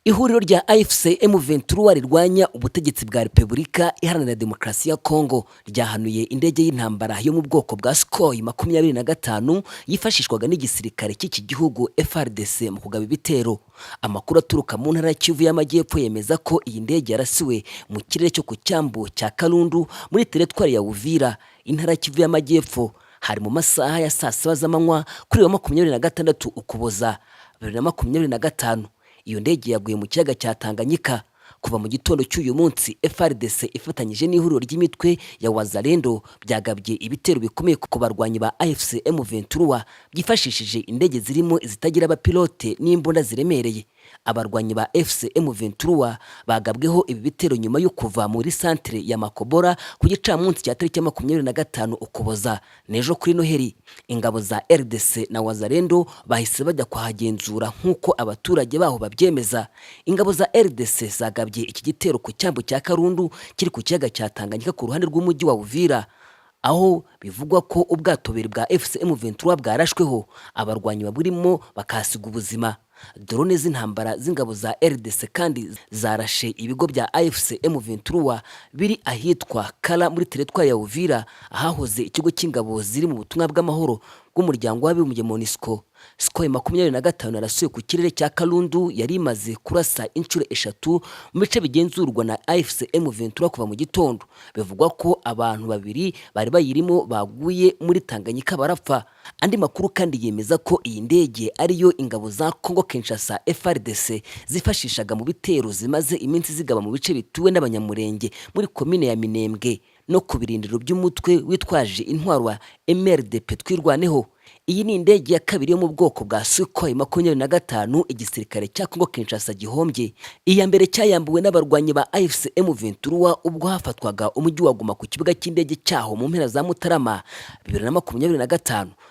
Ihuriro rya AFC M23 rirwanya ubutegetsi bwa Repubulika Iharanira Demokarasi ya Kongo ryahanuye indege y'intambara yo mu bwoko bwa Sukhoi 25 yifashishwaga n'igisirikare cy'iki gihugu FARDC mu kugaba ibitero. Amakuru aturuka mu ntara ya Kivu y'Amajyepfo yemeza ko iyi ndege yarasiwe mu kirere cyo ku cyambu cya Kalundu muri teritwari ya Uvira, intara ya Kivu y'Amajyepfo. Hari mu masaha ya saa 7 z'amanywa kuri wa 26 Ukuboza 2025. Iyo ndege yaguye mu kiyaga cya Tanganyika. Kuva mu gitondo cy'uyu munsi, FARDC ifatanyije n'ihuriro ry'imitwe ya Wazalendo byagabye ibitero bikomeye ku barwanyi ba AFC M23 byifashishije indege zirimo izitagira abapilote n'imbunda ziremereye. Abarwanyi ba AFC M23 bagabweho ibi bitero nyuma yo kuva muri santere ya Makobora ku gicamunsi cya tariki ya 25 Ukuboza, n'ejo kuri Noheli. Ingabo za RDC na Wazalendo bahise bajya kuhagenzura nk'uko abaturage baho babyemeza. Ingabo za RDC zagabye iki gitero ku cyambu cya Karundu kiri ku kiyaga cya Tanganyika ku ruhande rw'umujyi wa Uvira, aho bivugwa ko ubwato bubiri bwa AFC M23 bwarashweho, abarwanyi baburimo bakahasiga ubuzima. Drone z'intambara z'ingabo za RDC kandi zarashe ibigo bya AFC M23 biri ahitwa Kala muri teritwari ya Uvira, ahahoze ikigo cy'ingabo ziri mu butumwa bw'amahoro bw'Umuryango w'Abibumbye MONUSCO. Sukhoi 25 yarasuye ku kirere cya Kalundu yari imaze kurasa inshuro eshatu mu bice bigenzurwa na AFC M23 kuva mu gitondo. Bivugwa ko abantu babiri bari bayirimo baguye muri Tanganyika barapfa. Andi makuru kandi yemeza ko iyi ndege ariyo ingabo za Congo Kinshasa FARDC zifashishaga mu bitero zimaze iminsi zigaba mu bice bituwe n'Abanyamurenge muri komine ya Minembwe no ku birindiro by'umutwe witwaje intwaro wa MRDP Twirwaneho. Iyi ni indege ya kabiri yo mu bwoko bwa Sukhoi 25 igisirikare cya Congo Kinshasa gihombye. Iya mbere cyayambuwe n'abarwanyi ba AFC M23 ubwo hafatwaga umujyi wa Goma ku kibuga cy'indege cyaho mu mpera za Mutarama 2025.